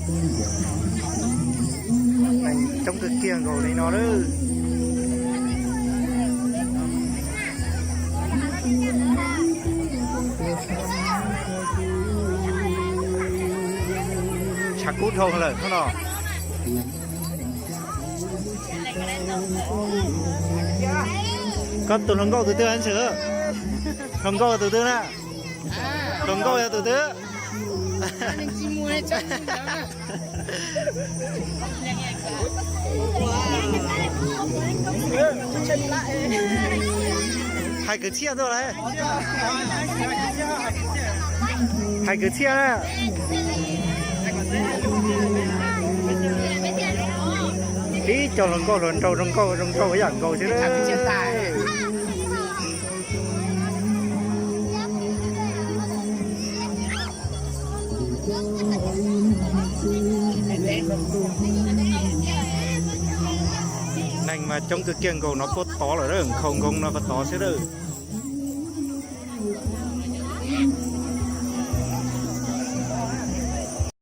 Neeg coob kawg kiag nkaus li no lawm. Tshav kub dhau lawm hnub no. Koj tus hluas nkauj tus twg, Ntxwg? Hluas nkauj tus twg na? Hluas nkauj yog tus twg? Hais kwv txhiaj tuaj lawm. Hais kwv txhiaj na. Tib co hluas nkauj hluas nraug, zoo nkauj zoo nraug ib yam nkaus xwb na. Neeg mas coob kawg kiag nkaus no puag tod lawm, nkhaus nkoos no puag tod xwb lawm.